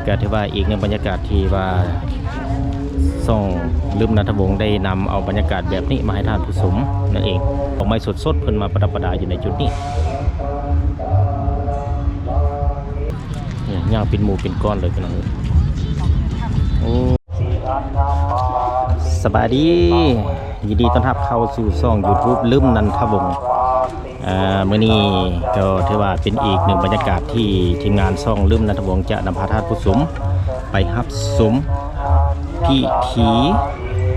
ກໍຖືວ່າອີກໜຶ່ງບັນຍາກາດທີ່ວ່າຊ່ອງລຶ້ມນັນທະວົງໄດ້ນຳເອົາບັນຍາກາດແບບນີ້ມາໃຫ້ທ່ານຜູ້ຊົມນັ້ນເອງ. ດອກໄມ້ສົດໆ ເພິ່ນມາປະດັບປະດາຢູ່ໃນຈຸດນີ້. ນີ້ຍ່າງເປັນໝູ່ເປັນກ້ອນເລີຍພີ່ນ້ອງເອີຍ. ໂອ້ ສະບາຍດີ ຍິນດີຕ້ອນຮັບເຂົ້າສູ່ຊ່ອງຢູທູບລຶ້ມນັນທະວົງ. ເອີ ມື້ນີ້ກໍຖືວ່າເປັນອີກໜຶ່ງບັນຍາກາດທີ່ທີມງານຊ່ອງລຶ້ມນັນທະວົງຈະນຳພາທ່ານຜູ້ຊົມໄປຮັບຊົມພິທີ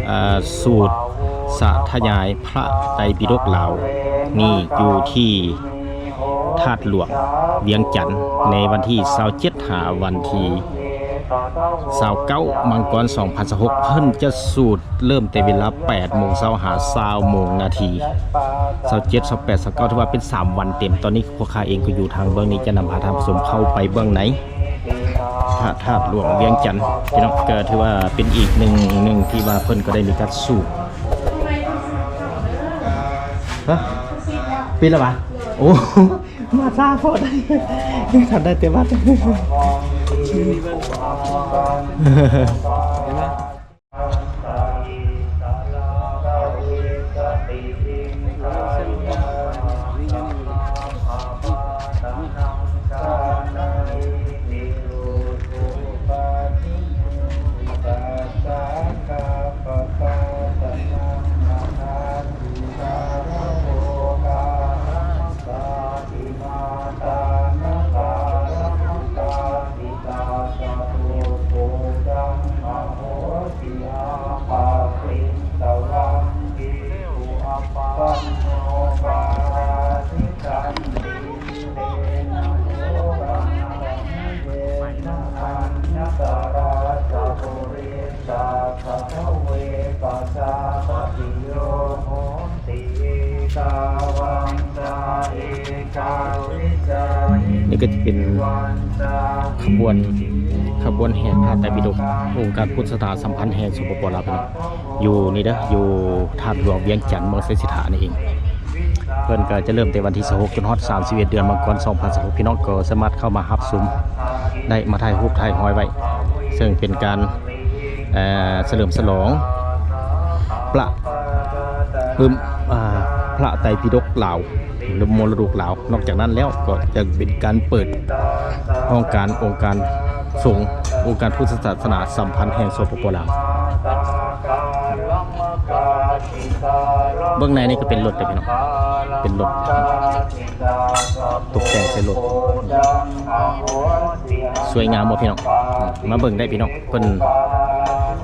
ເອີ ສູດສາທະຍາຍພະໄຕປິດົກລາວນີ້ ຢູ່ທີ່ທາດຫຼວງວຽງຈັນ ໃນວັນທີຊາວເຈັດ ຫາວັນທີຊາວເກົ້າ ມັງກອນ ສອງພັນຊາວຫົກ. ເພິ່ນຈະສູດ ເລີ່ມແຕ່ເວລາແປດໂມງເຊົ້າຫາຊາວໂມງນາທີ ຊາວເຈັດ ຊາວແປດ ຊາວເກົ້າ ຖືວ່າເປັນສາມວັນເຕັມ. ຕອນນີ້ພວກຂ້າເອງກໍຢູ່ທາງເບື້ອງນີ້ ຈະນຳພາທ່ານຜູ້ຊົມເຂົ້າໄປເບື້ອງໃນພະທາດຫຼວງວຽງຈັນ. ພີ່ນ້ອງ ກໍຖືວ່າເປັນອີກໜຶ່ງ ໜຶ່ງທີ່ວ່າເພິ່ນກໍໄດ້ມີການສູດ ຮະ ປິດແລ້ວຫວາ? ໂອ້ ມາຊ້າໂພດ ທັນໄດ້ແຕ່ວັດ.ນີ້ກໍຈະເປັນຂະບວນ ຂະບວນແຫ່ພະໄຕປິດົກ ອົງການພຸດສະສະໜາສຳພັນແຫ່ງ ສປປ ລາວ ພີ່ນ້ອງ ຢູ່ນີ້ເດີ ຢູ່ທາດຫຼວງວຽງຈັນ ເມືອງໄຊເສດຖານີ້ເອງ. ເພິ່ນກໍຈະເລີ່ມແຕ່ວັນທີຊາວຫົກ ຈົນຮອດສາມສິບເອັດ ເດືອນມັງກອນ ສອງພັນຊາວຫົກ ພີ່ນ້ອງກໍສາມາດເຂົ້າມາຮັບຊົມໄດ້ ມາຖ່າຍຮູບຖ່າຍຮອຍໄວ້ ເຊິ່ງເປັນການ ເອີ ສະເຫຼີມສະຫຼອງພະ ອາ ພະໄຕປິດົກລາວ ຫຼື ມໍລະດົກລາວ. ນອກຈາກນັ້ນແລ້ວກໍຈະເປັນການເປີດຫ້ອງການ ອົງການສົງ ອົງການພຸດທະສາສະໜາສຳພັນແຫ່ງ ສປປ ລາວ. ເບື້ອງໃນນີ້ກໍເປັນລົດເດີພີ່ນ້ອງ ເປັນລົດ ຕົກແຕ່ງໃສ່ລົດ ສວຍງາມບໍ່ພີ່ນ້ອງ? ມາເບິ່ງໄດ້ພີ່ນ້ອງ ເພິ່ນ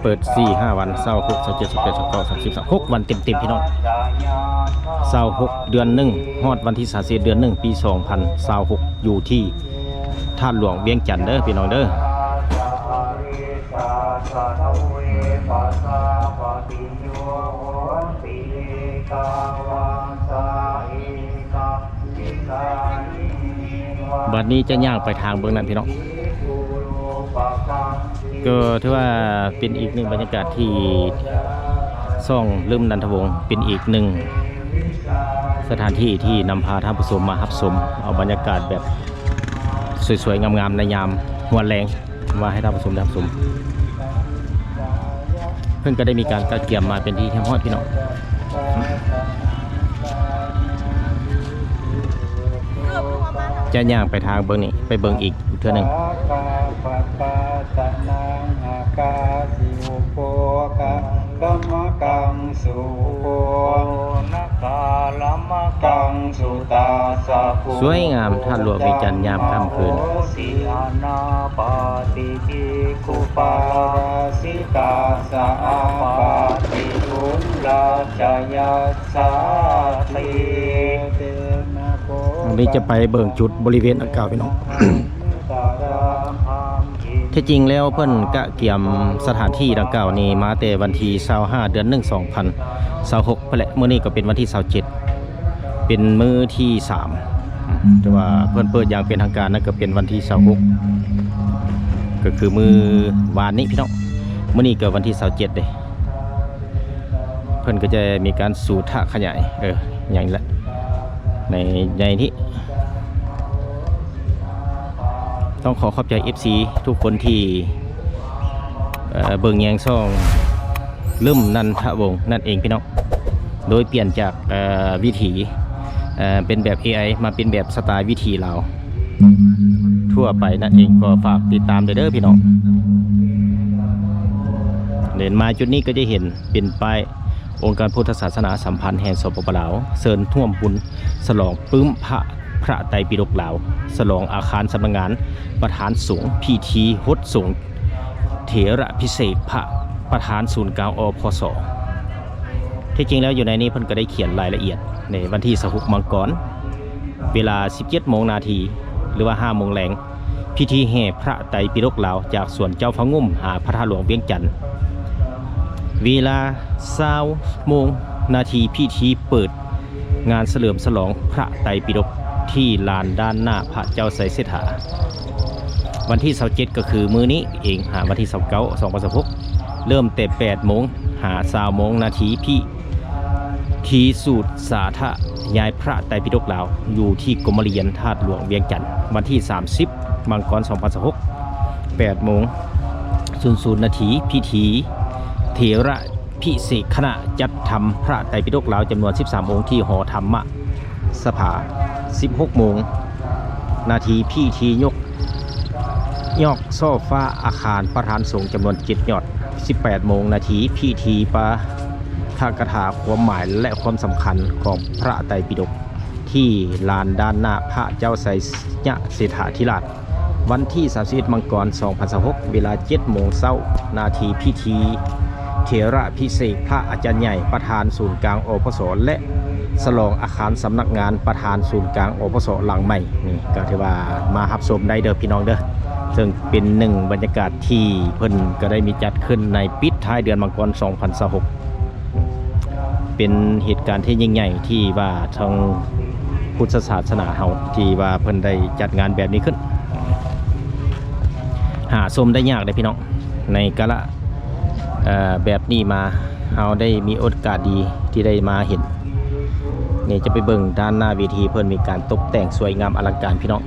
ເປີດສີ່ຫ້າວັນ ຊາວຫົກ ຊາວເຈັດ ຊາວແປດ ຊາວເກົ້າ ສາມສິບ ຊາວຫົກ ວັນເຕັມໆ ພີ່ນ້ອງ. ຊາວຫົກ ເດືອນໜຶ່ງ ຮອດວັນທີສາມສິບເອັດ ເດືອນໜຶ່ງ ປີສອງພັນຊາວຫົກ ຢູ່ທີ່ທາດຫຼວງວຽງຈັນເດີພີ່ນ້ອງເດີ. ບັດນີ້ຈະຍ່າງໄປທາງເບື້ອງນັ້ນພີ່ນ້ອງ. ກໍຖືວ່າເປັນອີກໜຶ່ງບັນຍາກາດທີ່ຊ່ອງລຶ້ມນັນທະວົງ ເປັນອີກໜຶ່ງສະຖານທີ່ທີ່ນຳພາທ່ານຜູ້ຊົມມາຮັບຊົມເອົາບັນຍາກາດແບບສວຍໆງາມໆ ໃນຍາມຮວນແລງ ມາໃຫ້ທ່ານຜູ້ຊົມໄດ້ຮັບຊົມ. ເພິ່ນກໍໄດ້ມີການກະກຽມມາເປັນທີ່ຮຽບຮ້ອຍພີ່ນ້ອງ. ຈະຍ່າງໄປທາງເບື້ອງນີ້ ໄປເບິ່ງອີກເທື່ອໜຶ່ງ. ສວຍງາມ ທາດຫຼວງວຽງຈັນຍາມຄ່ຳຄືນ. ອັນນີ້ຈະໄປເບິ່ງຈຸດບໍລິເວນດັ່ງກ່າວພີ່ນ້ອງ. ທີ່ຈິງແລ້ວເພິ່ນກະກຽມສະຖານທີ່ດັ່ງກ່າວນີ້ມາແຕ່ວັນທີຊາວຫ້າ ເດືອນໜຶ່ງ ສອງພັນຊາວຫົກ ພຸ້ນແຫຼະ. ມື້ນີ້ກໍເປັນວັນທີຊາວເຈັດ ເປັນມື້ທີສາມ ແຕ່ວ່າເພິ່ນເປີດຢ່າງເປັນທາງການນັ້ນກໍເປັນວັນທີຊາວຫົກ ກໍຄືມື້ວານນີ້ພີ່ນ້ອງ. ມື້ນີ້ກໍວັນທີຊາວເຈັດເດ້. ເພິ່ນກໍຈະມີການສູດຖະຂະຫຍາຍ ເອີ ຫຍັງນີ້ແຫຼະ ໃນ ໃນນີ້ ຕ້ອງຂໍຂອບໃຈເອັຟຊີທຸກຄົນທີ່ ເອີ ເບິ່ງແຍງຊ່ອງລຶ້ມນັນທະວົງນັ້ນເອງພີ່ນ້ອງ, ໂດຍປ່ຽນຈາກ ເອີ ວິຖີ ເອີ ເປັນແບບເອໄອ ມາເປັນແບບສະໄຕລ໌ວິຖີລາວທົ່ວໄປນັ້ນເອງ. ກໍຝາກຕິດຕາມເດີພີ່ນ້ອງ. ເດີນມາຈຸດນີ້ກໍຈະເຫັນເປັນປ້າຍ ອົງການພຸດທະສາສະໜາສຳພັນແຫ່ງ ສປປ ລາວ ເຊີນຮ່ວມບຸນສະຫຼອງປຶ້ມພະ ພະໄຕປິດົກລາວ, ສະຫຼອງອາຄານສຳນັກງານປະທານສົງ, ພິທີຫົດສົງເຖລະພິເສກພະປະທານສູນກາງ ອພສ. ທີ່ຈິງແລ້ວຢູ່ໃນນີ້ເພິ່ນກໍໄດ້ຂຽນລາຍລະອຽດໃນວັນທີຊາວຫົກມັງກອນ ເວລາສິບເຈັດໂມງນາທີ ຫຼືວ່າຫ້າໂມງແລງ, ພິທີແຫ່ພະໄຕປິດົກລາວຈາກສວນເຈົ້າພະງຸ່ມຫາພະທາດຫຼວງວຽງຈັນ. ເວລາຊາວໂມງນາທີ ພິທີເປີດງານສະເຫຼີມສະຫຼອງພະໄຕປິດົກທີ່ລານດ້ານໜ້າພະເຈົ້າໄຊເສດຖາ. ວັນທີຊາວເຈັດ ກໍຄືມື້ນີ້ເອງ ຫາວັນທີຊາວເກົ້າ ສອງພັນຊາວຫົກ ເລີ່ມແຕ່ແປດໂມງຫາຊາວໂມງນາທີ ພິ ທີ່ສູດສາທະຍາຍພະໄຕປິດົກລາວ ຢູ່ທີ່ກົມມະລິຍນທາດຫຼວງວຽງຈັນ. ວັນທີສາມສິບມັງກອນ ສອງພັນຊາວຫົກ ແປດໂມງສູນສູນນາທີ ພິທີເຖລະພິເສກຄະນະຈັດທຳພະໄຕປິດົກລາວຈຳນວນສິບສາມອົງທີ່ຫໍທຳມະສະພາ. ສິບຫົກໂມງນາທີ ພິທີຍົກ ຍອດຊ່ອຟ້າອາຄານປະທານສົງຈຳນວນເຈັດຍອດ. ສິບແປດໂມງນາທີ ພິທີປາຖະກະຖາຄວາມໝາຍ ແລະ ຄວາມສຳຄັນຂອງພະໄຕປິດົກ ທີ່ລານດ້ານໜ້າພະເຈົ້າໄຊຍະເສດຖາທິລາດ. ວັນທີສາມສິບເອັດມັງກອນ ສອງພັນຊາວຫົກ ເວລາເຈັດໂມງເຊົ້ານາທີ ພິທີເຖລະພິເສກພະອາຈານໃຫຍ່ປະທານສູນກາງ ອພສ ແລະ ສະຫຼອງອາຄານສຳນັກງານປະທານສູນກາງ ອພສ ຫຼັງໃໝ່. ນີ້ກໍຖືວ່າມາຮັບຊົມໄດ້ເດີພີ່ນ້ອງເດີ, ເຊິ່ງເປັນໜຶ່ງບັນຍາກາດທີ່ເພິ່ນກໍໄດ້ມີຈັດຂຶ້ນໃນປິດທ້າຍເດືອນມັງກອນ ສອງພັນຊາວຫົກ. ເປັນເຫດການທີ່ຍິ່ງໃຫຍ່ທີ່ວ່າທາງພຸດທະສາສະໜາເຮົາ ທີ່ວ່າເພິ່ນໄດ້ຈັດງານແບບນີ້ຂຶ້ນ. ຫາຊົມໄດ້ຍາກເດ້ພີ່ນ້ອງ ໃນກາລະ ເອ່ອ ແບບນີ້ມາ ເຮົາໄດ້ມີໂອກາດດີທີ່ໄດ້ມາເຫັນ. ນີ້ຈະໄປເບິ່ງດ້ານໜ້າເວທີ ເພິ່ນມີການຕົບແຕ່ງສວຍງາມອະລັງການພີ່ນ້ອງ.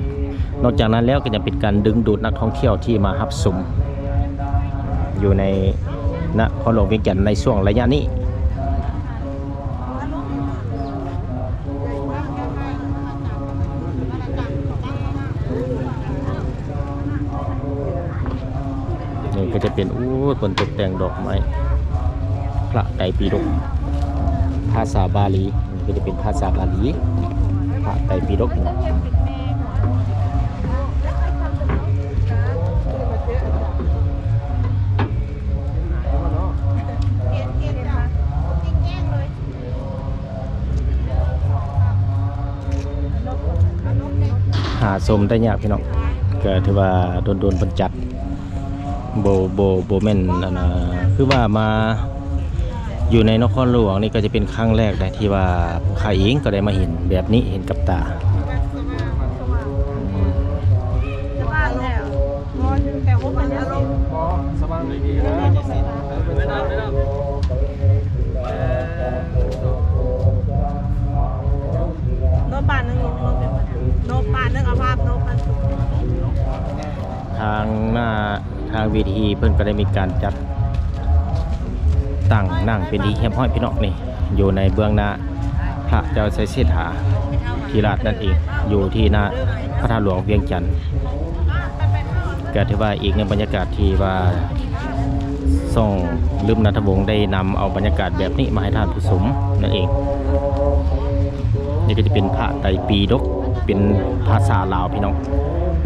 ນອກຈາກນັ້ນແລ້ວກໍຍັງເປັນການດຶງດູດນັກທ່ອງທ່ຽວທີ່ມາຮັບຊົມຢູ່ໃນນະຄອນຫຼວງວຽງຈັນໃນຊ່ວງໄລຍະນີ້. ນີ້ກໍຈະເປັນ ໂອ້ ເພິ່ນຕົກແຕ່ງດອກໄມ້ ພະໄຕປິດົກ ພາສາບາລີ. ນີ້ກໍຈະເປັນພາສາບາລີ ພະໄຕປິດົກ. ຫາຊົມໄດ້ຍາກພີ່ນ້ອງ, ກໍຖືວ່າດົນໆເພິ່ນຈັດ. ບໍ່ ບໍ່ ບໍ່ແມ່ນ ອັນນ່າ ຄືວ່າມາຢູ່ໃນນະຄອນຫຼວງນີ້ກໍຈະເປັນຄັ້ງແລກໄດ໋ ທີ່ວ່າພວກຂ້າເອງກໍໄດ້ມາເຫັນແບບນີ້ ເຫັນກັບຕາ. ທາງໜ້າ ທາງເວທີເພິ່ນກໍໄດ້ມີການຈັດຕັ້ງນັ່ງເປັນທີ່ຮຽບຮ້ອຍພີ່ນ້ອງ. ນີ້ຢູ່ໃນເບື້ອງໜ້າພະເຈົ້າໄຊເສດຖາທິລາດນັ້ນເອງ, ຢູ່ທີ່ໜ້າພະທາດຫຼວງວຽງຈັນ. ກໍຖືວ່າອີກໜຶ່ງບັນຍາກາດທີ່ວ່າຊ່ອງລຶ້ມນັນທະວົງໄດ້ນຳເອົາບັນຍາກາດແບບນີ້ມາໃຫ້ທ່ານຜູ້ຊົມນັ້ນເອງ. ນີ້ກໍຈະເປັນພະໄຕປິດົກ ເປັນພາສາລາວພີ່ນ້ອງ.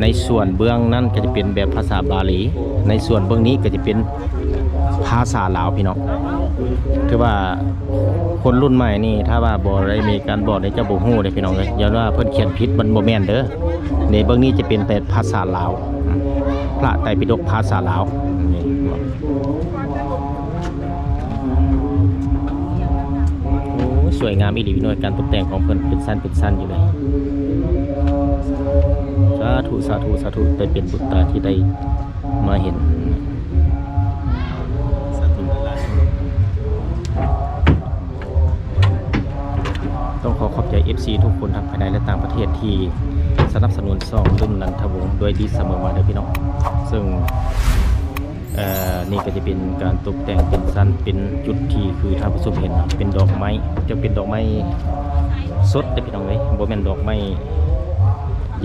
ໃນສ່ວນເບື້ອງນັ້ນກໍຈະເປັນແບບພາສາບາລີ, ໃນສ່ວນເບື້ອງນີ້ກໍຈະເປັນພາສາລາວພີ່ນ້ອງ. ຖືວ່າຄົນລຸ້ນໃໝ່ນີ້ ຖ້າວ່າບໍ່ໄດ້ມີການບອກນີ້ ຈະບໍ່ຮູ້ເດ້ພີ່ນ້ອງເອີຍ, ຢ້ານວ່າເພິ່ນຂຽນຜິດ ມັນບໍ່ແມ່ນເດີ. ໃນເບື້ອງນີ້ຈະເປັນແບບພາສາລາວ, ພະໄຕປິດົກພາສາລາວ. ນີ້ ໂອ້ ສວຍງາມອີ່ຫຼີເນາະ, ການຕົກແຕ່ງຂອງເພິ່ນເປັນຊັ້ນເປັນຊັ້ນຢູ່ເລີຍ. ສາທຸ ສາທຸ ສາທຸ, ໄດ້ເປັນບຸນຕາທີ່ໄດ້ມາເຫັນ. ຕ້ອງຂໍຂອບໃຈເອັຟຊີທຸກຄົນທັງພາຍໃນ ແລະ ຕ່າງປະເທດທີ່ ສະໜັບສະໜູນຊ່ອງລຸ້ນນັນທະວົງດ້ວຍດີສະເໝີມາເດີພີ່ນ້ອງ. ເຊິ່ງ ເອີ ນີ້ກໍຈະເປັນການຕົບແຕ່ງເປັນຊັ້ນ ເປັນຈຸດທີ່ຄືທ່ານຜູ້ຊົມເຫັນເນາະ ເປັນດອກໄມ້ ຈະເປັນດອກໄມ້ສົດເດີພີ່ນ້ອງເອີຍ ບໍ່ແມ່ນດອກໄມ້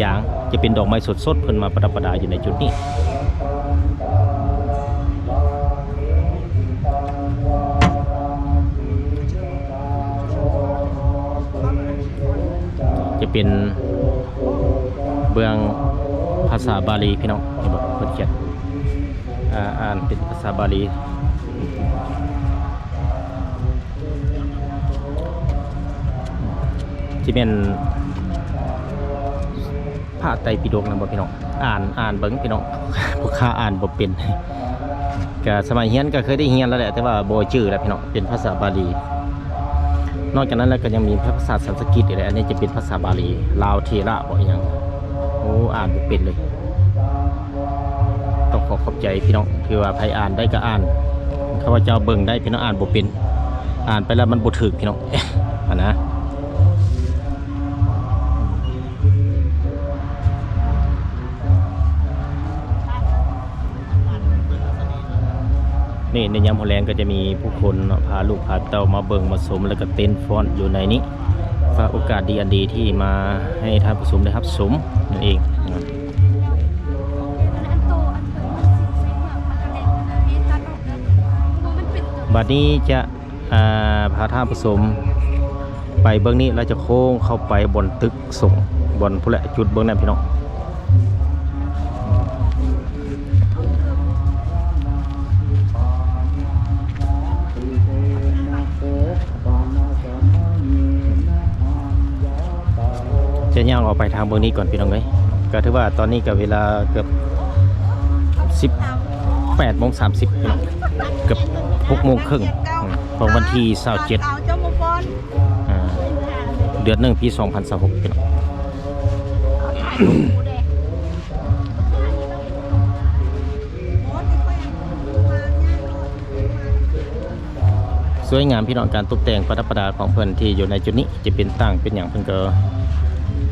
ຢາງ ຈະເປັນດອກໄມ້ສົດໆ ເພິ່ນມາປະດັບປະດາຢູ່ໃນຈຸດນີ້. ຈະເປັນເບື້ອງພາສາບາລີພີ່ນ້ອງ ເຫັນບໍ່ ເພິ່ນຂຽນ ອ່າ ອ່ານເປັນພາສາບາລີ ຊິແມ່ນ ພະໄຕປິດົກນຳບໍ່ພີ່ນ້ອງ? ອ່ານ ອ່ານເບິ່ງພີ່ນ້ອງ ພວກຂ້າອ່ານບໍ່ເປັນ ກະສະໄໝຮຽນກະເຄີຍໄດ້ຮຽນແລ້ວແຫຼະ ແຕ່ວ່າບໍ່ຈື່ແລ້ວພີ່ນ້ອງ ເປັນພາສາບາລີ. ນອກຈາກນັ້ນແລ້ວກະຍັງມີພາສາສັນສະກິດອີກແຫຼະ ອັນນີ້ຈະເປັນພາສາບາລີ ລາວເຖລະບໍ ອີ່ຫຍັງ ໂອ້ ອ່ານບໍ່ເປັນເລີຍ. ຕ້ອງຂໍຂອບໃຈພີ່ນ້ອງ ຖືວ່າໃຜອ່ານໄດ້ກະອ່ານ ຂ້າພະເຈົ້າເບິ່ງໄດ້ພີ່ນ້ອງ ອ່ານບໍ່ເປັນ ອ່ານໄປແລ້ວມັນບໍ່ຖືກພີ່ນ້ອງ ຫັ້ນນະ. ນີ້ໃນຍາມຫົວແລງກໍຈະມີຜູ້ຄົນເນາະ ພາລູກພາເຕົ້າມາເບິ່ງມາຊົມ ແລ້ວກໍເຕັ້ນຟ້ອນຢູ່ໃນນີ້ ກໍໂອກາດດີອັນດີທີ່ມາໃຫ້ທ່ານຜູ້ຊົມໄດ້ຮັບຊົມນັ້ນເອງ. ບັດນີ້ຈະ ອ່າ ພາທ່ານຜູ້ຊົມໄປເບື້ອງນີ້ ແລ້ວຈະໂຄ້ງເຂົ້າໄປບ່ອນຕຶກສົງ ບ່ອນພຸ້ນແຫຼະ ຈຸດເບື້ອງນັ້ນພີ່ນ້ອງ. ຈະຍ່າງອອກໄປທາງເບື້ອງນີ້ກ່ອນພີ່ນ້ອງເອີຍ. ກໍຖືວ່າຕອນນີ້ກໍເວລາເກືອບສິບແປດໂມງສາມສິບພີ່ນ້ອງ ເກືອບຫົກໂມງເຄິ່ງ ຂອງວັນທີຊາວເຈັດ ອ່າ ເດືອນໜຶ່ງ ປີສອງພັນຊາວຫົກພີ່ນ້ອງ. ສວຍງາມພີ່ນ້ອງ ການຕົກແຕ່ງປະດັບປະດາຂອງເພິ່ນທີ່ຢູ່ໃນຈຸດນີ້ ຈະເປັນຕັ່ງເປັນຫຍັງ ເພິ່ນກໍ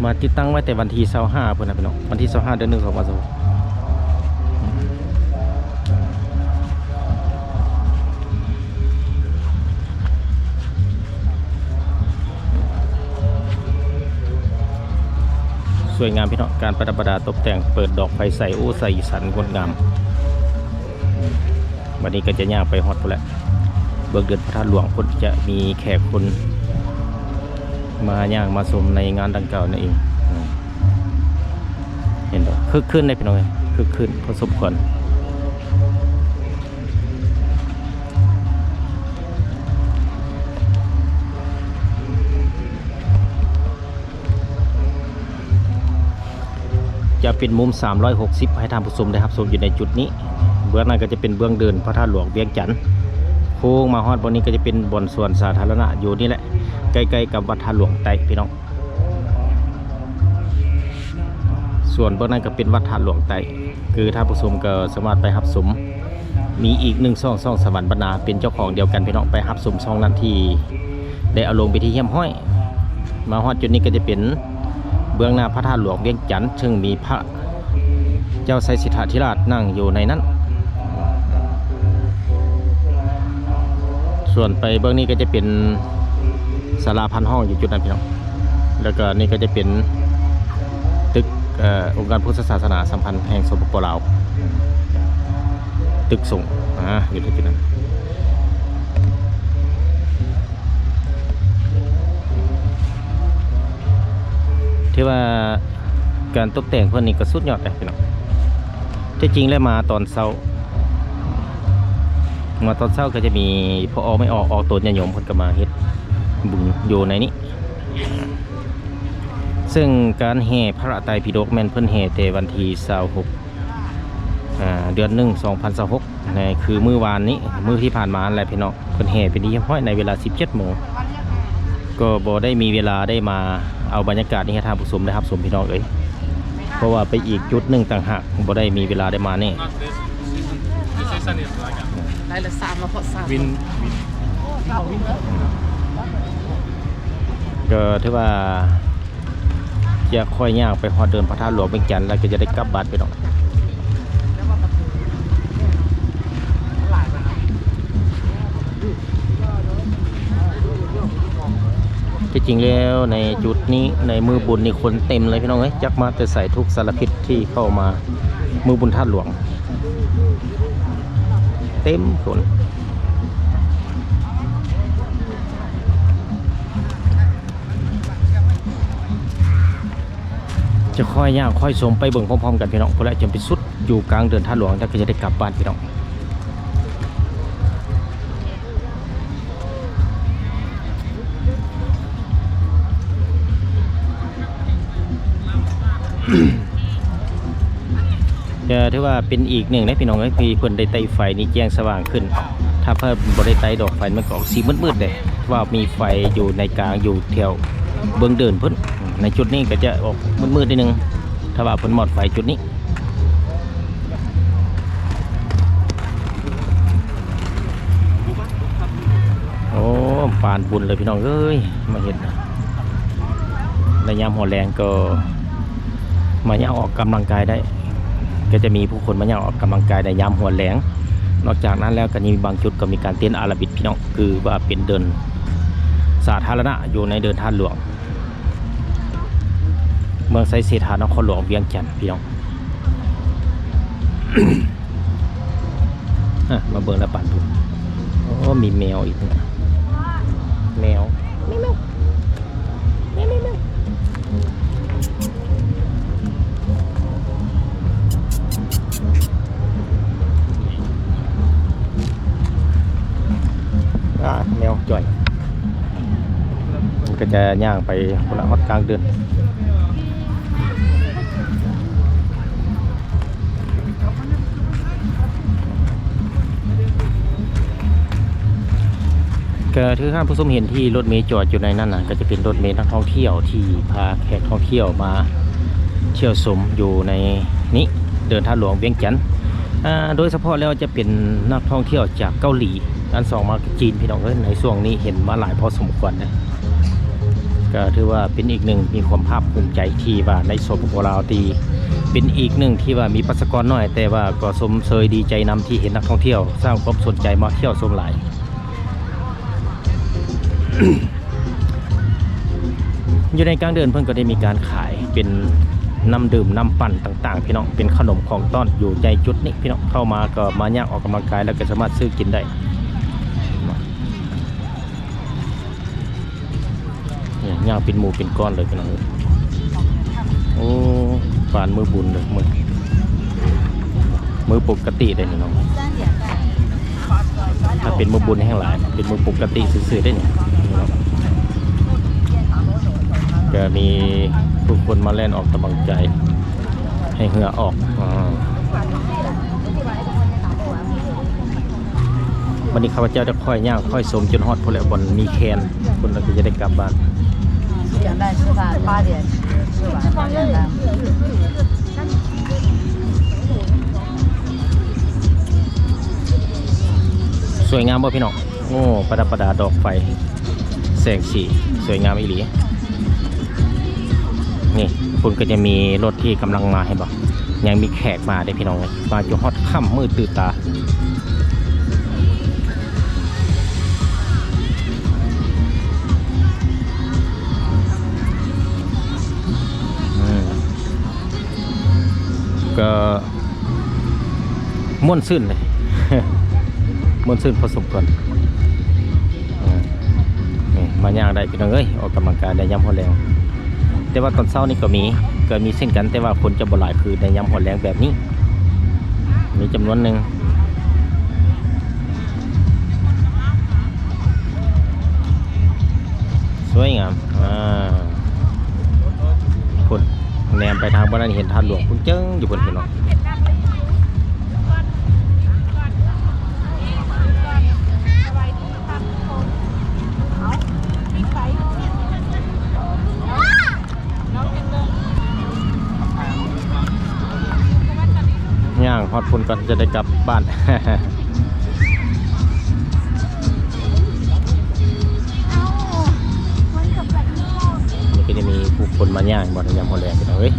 ມາຕິດຕັ້ງໄວ້ແຕ່ວັນທີຊາວຫ້າພຸ້ນນະພີ່ນ້ອງ ວັນທີຊາວຫ້າ ເດືອນໜຶ່ງ ສອງພັນຊາວຫົກ. ສວຍງາມພີ່ນ້ອງ ການປະດັບປະດາຕົກແຕ່ງ ເປີດດອກໄຟໃສ່ ໂອ້ ໃສ່ສັນງົດງາມ. ບັດນີ້ກໍຈະຍ່າງໄປຮອດພຸ້ນແຫຼະ ເບື້ອງເດີ່ນພະທາດຫຼວງພຸ້ນ ຈະມີແຂກຄົນມາຍ່າງມາຊົມໃນງານດັ່ງກ່າວນັ້ນເອງ. ເຫັນບໍ່? ຄຶກຄື້ນເດ້ພີ່ນ້ອງເອີຍ ຄຶກຄື້ນພໍສົມຄວນ. ຈະເປັນມຸມສາມຮ້ອຍຫົກສິບ ໃຫ້ທ່ານຜູ້ຊົມໄດ້ຮັບຊົມຢູ່ໃນຈຸດນີ້. ເບື້ອງນັ້ນກໍຈະເປັນເບື້ອງເດີ່ນພະທາດຫຼວງວຽງຈັນ. ໂຄ້ງມາຮອດບ່ອນນີ້ກໍຈະເປັນບ່ອນສວນສາທາລະນະຢູ່ນີ້ແຫຼະ ໃກ້ໆກັບວັດທາດຫຼວງໃຕ້ພີ່ນ້ອງ. ສ່ວນເບື້ອງນັ້ນກໍເປັນວັດທາດຫຼວງໃຕ້ ຄືທ່ານຜູ້ຊົມກໍສາມາດໄປຮັບຊົມ ມີອີກໜຶ່ງຊ່ອງ ຊ່ອງສະຫວັນບັນນາ ເປັນເຈົ້າຂອງດຽວກັນພີ່ນ້ອງ ໄປຮັບຊົມຊ່ອງນັ້ນທີ່ໄດ້ເອົາລົງເປັນທີ່ຮຽບຮ້ອຍ. ມາຮອດຈຸດນີ້ກໍຈະເປັນເບື້ອງໜ້າພະທາດຫຼວງວຽງຈັນ ເຊິ່ງມີພະເຈົ້າໄຊສິດຖາທິລາດນັ່ງຢູ່ໃນນັ້ນ. ສ່ວນໄປເບື້ອງນີ້ກໍຈະເປັນສາລາພັນຫ້ອງຢູ່ຈຸດນັ້ນພີ່ນ້ອງ. ແລ້ວກໍນີ້ກໍຈະເປັນຕຶກ ເອີ ອົງການພຸດທະສາສະໜາສຳພັນແຫ່ງ ສປປ ລາວ ຕຶກສົງ ອາ ຢູ່ທີ່ຈຸດນັ້ນ. ຖືວ່າການຕົກແຕ່ງເພິ່ນນີ້ກໍສຸດຍອດເດ້ພີ່ນ້ອງ. ທີ່ຈິງແລ້ວມາຕອນເຊົ້າ ມາຕອນເຊົ້າກໍຈະມີພໍ່ອອກແມ່ອອກ ອອກຕົນຍາດໂຍມເພິ່ນກໍມາເຮັດບຸນຢູ່ໃນນີ້. ເຊິ່ງການແຫ່ພະໄຕປິດົກແມ່ນເພິ່ນແຫ່ແຕ່ວັນທີຊາວຫົກ ອ່າ ເດືອນໜຶ່ງ ສອງພັນຊາວຫົກ ໃນຄືມື້ວານນີ້ ມື້ທີ່ຜ່ານມານັ້ນແຫຼະພີ່ນ້ອງ ເພິ່ນແຫ່ເປັນທີ່ຮຽບຮ້ອຍໃນເວລາສິບເຈັດໂມງ. ກໍບໍ່ໄດ້ມີເວລາໄດ້ມາເອົາບັນຍາກາດນີ້ໃຫ້ທ່ານຜູ້ຊົມໄດ້ຮັບຊົມພີ່ນ້ອງເອີຍ ເພາະວ່າໄປອີກຈຸດໜຶ່ງຕ່າງຫາກ ບໍ່ໄດ້ມີເວລາໄດ້ມາແນ່. ໄດ້ລະສາມ ມາເພາະສາມ ວິນ ວິນ ກໍຖືວ່າ ຈະຄ່ອຍຍ່າງໄປຮອດເດີ່ນພະທາດຫຼວງວຽງຈັນ ແລ້ວກໍຈະໄດ້ກັບບ້ານ ພີ່ນ້ອງ. ທີ່ຈິງແລ້ວໃນຈຸດນີ້ ໃນມື້ບຸນນີ້ຄົນເຕັມເລີຍ ພີ່ນ້ອງເອີຍ, ຈັກມາແຕ່ໃສ ທຸກສາລະພິດທີ່ເຂົ້າມາມື້ບຸນທາດຫຼວງ ເຕັມຄົນ. ຈະຄ່ອຍຍ່າງຄ່ອຍຊົມໄປເບິ່ງພ້ອມໆກັນ ພີ່ນ້ອງ, ພຸ້ນແຫຼະ ຈົນໄປສຸດຢູ່ກາງເດີ່ນທາດຫຼວງ ແລ້ວກໍຈະໄດ້ກັບບ້ານ ພີ່ນ້ອງ. ກໍຖືວ່າເປັນອີກໜຶ່ງເດ້ ພີ່ນ້ອງເອີຍ ທີ່ເພິ່ນໄດ້ໄຕ້ໄຟນີ້ແຈ້ງສະຫວ່າງຂຶ້ນ. ຖ້າເພິ່ນບໍ່ໄດ້ໄຕ້ດອກໄຟ ມັນກໍອອກສີມືດໆເດ້, ວ່າມີໄຟຢູ່ໃນກາງ ຢູ່ແຖວເບື້ອງເດີ່ນພຸ້ນ. ໃນຈຸດນີ້ກໍຈະອອກມືດໆໜ້ອຍໜຶ່ງ ຖ້າວ່າເພິ່ນມອດໄຟຈຸດນີ້. ໂອ້ ປານບຸນເລີຍ ພີ່ນ້ອງເອີຍ ມາເຮັດ ໃນຍາມຫົວແລງກໍມາຍ່າງອອກກຳລັງກາຍໄດ້, ກໍຈະມີຜູ້ຄົນມາຍ່າງອອກກຳລັງກາຍໃນຍາມຫົວແລງ. ນອກຈາກນັ້ນແລ້ວກໍມີບາງຈຸດກໍມີການເຕັ້ນອາຣາບິກ ພີ່ນ້ອງ, ຄືວ່າເປັນເດີ່ນສາທາລະນະຢູ່ໃນເດີ່ນທາດຫຼວງ ເມືອງໄຊເສດຖາ ນະຄອນຫຼວງວຽງຈັນ ພີ່ນ້ອງ. ອ່ະ ມາເບິ່ງລະປານບຸນ. ໂອ້ ມີແມວອີກນະ ແມວ ແມວ ແມວ ແມວ ແມວ ແມວ. ອ່າ ແມວຈ່ອຍ ມັນກໍຈະຍ່າງໄປພຸ້ນລະ ຮອດກາງເດີ່ນ. ກໍຄືທ່ານຜູ້ຊົມເຫັນທີ່ລົດເມຈອດຢູ່ໃນນັ້ນນະ ກໍຈະເປັນລົດເມນັກທ່ອງທ່ຽວທີ່ພາແຂກທ່ອງທ່ຽວມາທ່ຽວຊົມຢູ່ໃນນີ້ ເດີ່ນທາດຫຼວງວຽງຈັນ. ອ່າ ໂດຍສະເພາະແລ້ວຈະເປັນນັກທ່ອງທ່ຽວຈາກເກົາຫຼີ ອັນສອງມາກໍຈີນ ພີ່ນ້ອງເອີຍ, ໃນຊ່ວງນີ້ເຫັນມາຫຼາຍພໍສົມຄວນເດ້. ກໍຖືວ່າເປັນອີກໜຶ່ງ ມີຄວາມພາກພູມໃຈທີ່ວ່າໃນ ສປປ ລາວ ທີ່ເປັນອີກໜຶ່ງທີ່ວ່າມີປະຊາກອນໜ້ອຍ ແຕ່ວ່າກໍຊົມເຊີຍດີໃຈນຳທີ່ເຫັນນັກທ່ອງທ່ຽວສ້າງຄວາມສົນໃຈມາທ່ຽວຊົມຫຼາຍ. ຢູ່ໃນກາງເດີ່ນເພິ່ນກໍໄດ້ມີການຂາຍເປັນນ້ຳດື່ມນ້ຳປັ່ນຕ່າງໆ ພີ່ນ້ອງ, ເປັນຂະໜົມຂອງຕ້ອນຢູ່ໃນຈຸດນີ້ ພີ່ນ້ອງ. ເຂົ້າມາກໍມາຍ່າງອອກກຳລັງກາຍ ແລ້ວກໍສາມາດຊື້ກິນໄດ້. ນີ້ຍ່າງເປັນໝູ່ເປັນກ້ອນເລີຍ ພີ່ນ້ອງເອີຍ. ໂອ້ ປານມື້ບຸນເລີຍ ມື້ ມື້ປົກກະຕິເດ້ ພີ່ນ້ອງ. ຖ້າເປັນມື້ບຸນແຮ່ງຫຼາຍ ເປັນມື້ປົກກະຕິຊື່ໆເດ້ນີ້. ກໍມີຜູ້ຄົນມາແລ່ນອອກກຳລັງກາຍໃຫ້ເຫື່ອອອກ. ບັດນີ້ຂ້າພະເຈົ້າຈະຄ່ອຍຍ່າງຄ່ອຍຊົມຈົນຮອດພຸ້ນແຫຼະ ບ່ອນມີແຄນ ພຸ້ນແລ້ວກໍຈະໄດ້ກັບບ້ານ. ສວຍງາມບໍ່ ພີ່ນ້ອງ? ໂອ້ ປະດັບປະດາດອກໄຟ ແສງສີສວຍງາມອີ່ຫຼີ. ນີ້ ພຸ້ນກໍຈະມີລົດທີ່ກຳລັງມາ ເຫັນບໍ່? ຍັງມີແຂກມາເດ້ ພີ່ນ້ອງເອີຍ, ມາຈົນຮອດຄ່ຳມືດຕື່ນຕາ. ອືມ ກໍ ມ່ວນຊື່ນເດ້ ມ່ວນຊື່ນພໍສົມຄວນ. ເອີ ນີ້ມາຍ່າງໄດ້ ພີ່ນ້ອງເອີຍ, ອອກກຳລັງກາຍໃນຍາມຫົວແລງ. ແຕ່ວ່າຕອນເຊົ້ານີ້ກໍມີ ກໍມີເຊັ່ນກັນ, ແຕ່ວ່າຄົນຈະບໍ່ຫຼາຍຄືໃນຍາມຫົວແລງແບບນີ້, ມີຈຳນວນໜຶ່ງ. ສວຍງາມ ອ່າ ພຸ້ນ ແນມໄປທາງບ່ອນນັ້ນເຫັນທາດຫຼວງ ພຸ້ນເຈິງຢູ່ພຸ້ນ ພີ່ນ້ອງ. ຍ່າງຮອດພຸ້ນກ່ອນ ຈະໄດ້ກັບບ້ານ. ນີ້ກໍຈະມີຜູ້ແຂ ຄົນມາຍ່າງບໍ່ໃນຍາມຮອດແລງ ພີ່ນ້ອງເອີຍ.